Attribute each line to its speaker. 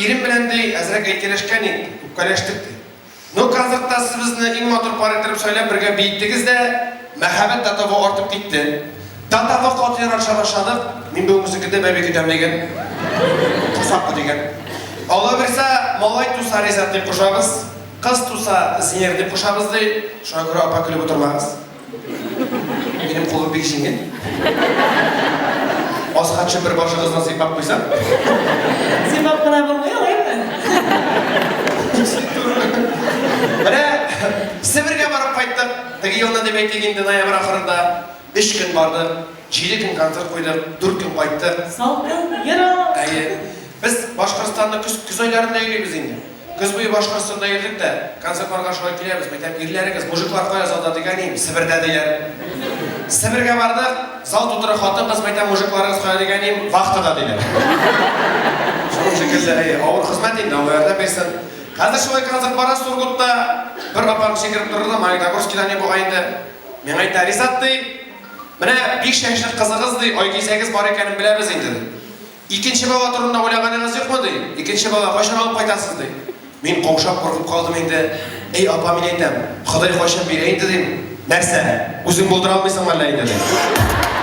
Speaker 1: Ирем белән, ди, әзрәк әйткәләшкән идек, үпкәләштек, ди. Ну, концертта сез безне иң матур пар иттереп сайлап бергә биеттегез дә, мәхәббәт до того артып китте. До того каты яратыша башладык, мин бүгенгесе көндә бәби көтәм, дигән. Корсакка дигән. Алла бирсә, малай туса Ризат дип кушабыз, кыз туса Зинер дип кушабыз, ди. Шуңа күрә, апа, көлеп утырмагыз. Минем кулым бик җиңел. Асхатчы бер башыгызны сыйпап куйсам.
Speaker 2: Сыйпап кына булмый алаймы?
Speaker 1: Менә Себергә барып кайттык. Теге елны дип әйтик инде, ноябрь ахырында. Өч көн бардык, 7 көн концерт куйдык, 4 көн кайттык.
Speaker 2: Салкын, ерак.
Speaker 1: Әйе. Без Башкортстанны көз, көз айларында йөрибез инде. Көз буе Башкортстанда йөрдек тә, концертларга шулай киләбез. Мәйтәм, ирләрегез, мужиклар кая залда дигән идем, Себердә диләр. Себергә бардык, зал тутыра хатын-кыз, мәйтәм, мужикларыгыз кая дигән идем, вахтада диләр. Шуның шикелле, әйе, авыр хезмәт инде, Алла ярдәм бирсен. Хәзер шулай концерт бара Сургутта. Бер апам сикереп торды да, Магнитогорскидан не бугай инде. Миңа әйтә, Ризат, ди, менә 5 яшьлек кызыгыз, ди, Айгизәгез бар икәнен беләбез инде, ди. Икенче бала турында уйлаганыгыз юкмы, ди? Икенче бала кайчан алып кайтасыз, ди. Мин каушап куркып калдым инде. Эй, апа, мин әйтәм, Ходай кайчан бирә инде, дим. Нәрсә, үзең булдыра алмыйсың мәллә инде, ди.